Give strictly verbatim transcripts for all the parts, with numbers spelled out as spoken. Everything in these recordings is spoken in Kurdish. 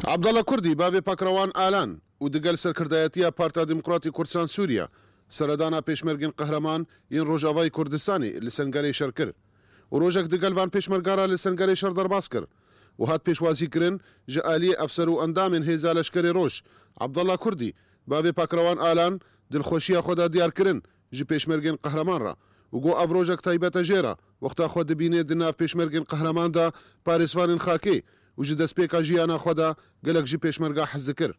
Abdallah Kurdî, bavê Pakrewan Alan û digel serkirdayetiya Partiya Demokratî Kurdistan Sûriye, seredana pêşmergên qehreman yên Rojavayê Kurdistanê li Sengerê şer kir û rojek digel van pêşmergan re li Sengerê şer derbas kir û hat pêşwazîkirin ji aliyê efser û endamên Hêza Leşkerê Roj. Abdallah Kurdî, bavê Pakrewan Alan, dilxweşiya xwe da diyar kirin ji pêşmergên qehreman re û got, ev rojek taybet e jê re, wexta xwe dibîne di nav pêşmergên qehreman de, parêzvanên xakê û ji destpêka jiyana xwe de gelek ji pêşmerga hez dikir.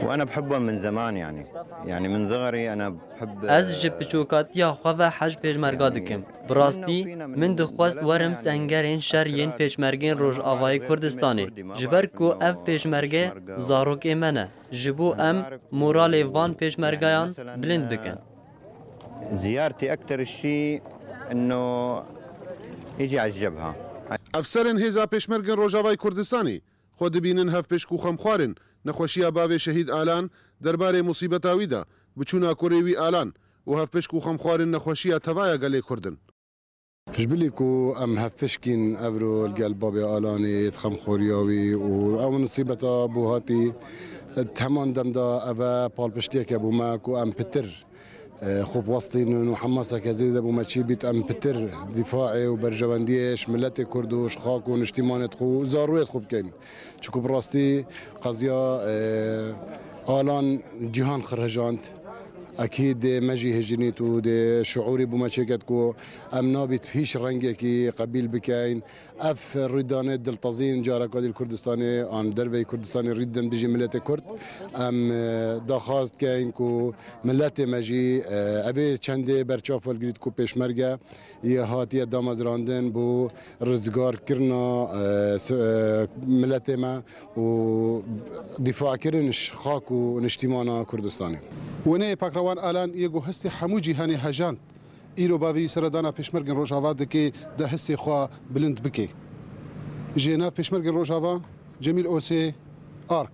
وأنا بحبهم من زمان، يعني، يعني من صغري أنا بحب Ez ji piçokatiya xwe ve hej pêşmerga dikim. Bi rastî, min dixwest werim sengerên şer yên pêşmergên Rojavayê Kurdistanê. Ji ber ku ev pêşmerge zarokê me ne. Ji bo em moralê van pêşmergeyan bilind bikin. زيارتي أكتر شيء إنه يجي على الجبهة. Efserên Hêza Pêşmergên Rojavayê Kurdistanê xwe dibînin hevpişk û xemxwarên nexweşiya bavê Şehîd Alan, derbarê musîbeta wî de, biçûna kurê wî Alan û hevpişk û xemxwarên nexweşiya tevaya gelê Kurd in. Ji bilî ku em hevpişkîn evro li gel babê Alanê, di xemxoriya wî û ew musîbeta bo hatî, di heman dem de ev e palpiştiyeke bo me ku em pitir, e, xwe biwestînin û hemaseke zêde bo me çêbît, em pitir dîfaê û berjewendiyê ji miletê Kurd û ji xak û niştîmanê xwe û zarûyê xwe bikeyn. Çiku bi rastî qeziya, e, Alan cîhan xirhijand. Ekîd dê me jî hijinît û dê şiûrî bo me çêket ku em nabît hîç rengekî qebîl bikeyn. Ev rûydanê diltezîn careka dî li Kurdistanê an derveyî Kurdistanê rû didin bijî miletê Kurd. Em, e, daxwaz dikeyn ku miletê me jî, e, evê çendê berçav wergirît ku pêşmerge yê hatiye damezrandin bo rizgarkirina, e, s-, e, miletê me û dîfakirin ji xak û niştîmana Kurdistanê. Wêneyê Pakrewan Alan yê ku hestê hemû cîhanê hejand, îro bavî seredana pêşmergên Rojava dike, de hestê xwe bilind bike. Ji nav pêşmergên Rojava, Cemîl Osê, Ark.